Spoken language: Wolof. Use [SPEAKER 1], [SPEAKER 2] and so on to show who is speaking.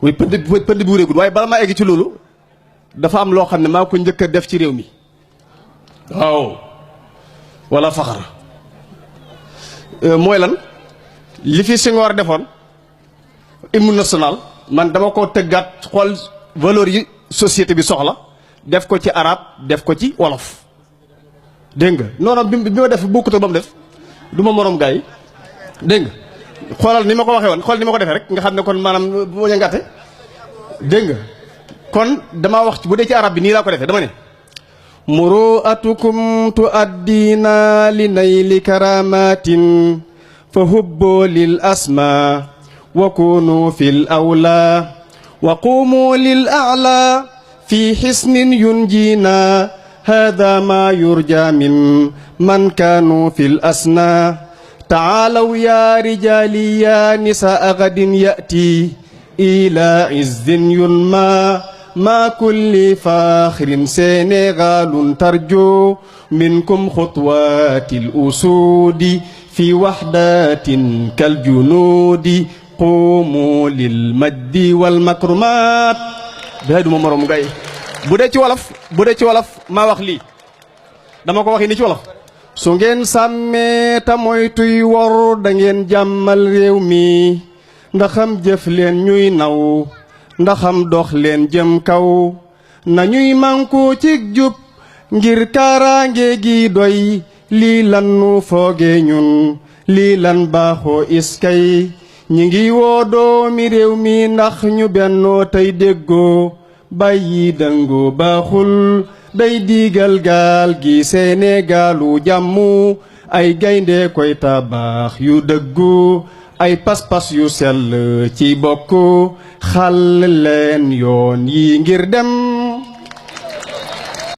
[SPEAKER 1] muy pënd bu réegul waaye bala maa egg ci loolu dafa am loo xam ne maa ko njëkk a def ci réew mi waaw wala faxar mooy lan li fi Senghor defoon hymne national man dama ko tëggaat xool valeur yi société bi soxla def ko ci arabe def ko ci wolof dégg nga noonu bi ma def bokkut ak ba mu def du ma morom gars yi dégg nga xoolal ni ma ko waxee woon xool ni ma ko defee rek nga xam ne kon maanaam bu ma ngàtte dégg nga kon dama wax bu dee ci arab bi nii laa ko defee dama ne muru'atukum tu'addina li nayli karamatin fa hubbu lil asma wa kunu fil awla wa qumu lil a'la fi hisnin yunjina hada ma yurja min man kanu fil asna تعالوا يا رجالي يا نساء غد يأتي إلى عز ينمى ما كل فاخر سنغال ترجو منكم خطوات الأسود في وحدات كالجنود قوموا للمجد والمكرمات بهذا ممرم غاي بودي ولف ما wax li dama ko waxi ni ci wolof su ngeen sàmmee ta moytuy wor da ngeen jàmmal réew mi ndaxam jëf leen ñuy naw ndaxam dox leen jëm kaw nañuy mànku ci jub ngir kaaraange gi doy lii lan nu fooge ñun lii lan baaxoo iskay ñi ngi woo doomi réew mi ndax ñu bennoo tey déggoo bàyyi dëngu baaxul day diigal gaal gi Sénégalu jàmmu ay gaynde koy tabax yu dëggu ay pas-pas yu sell ci bokk xal leen yoon yi ngir dem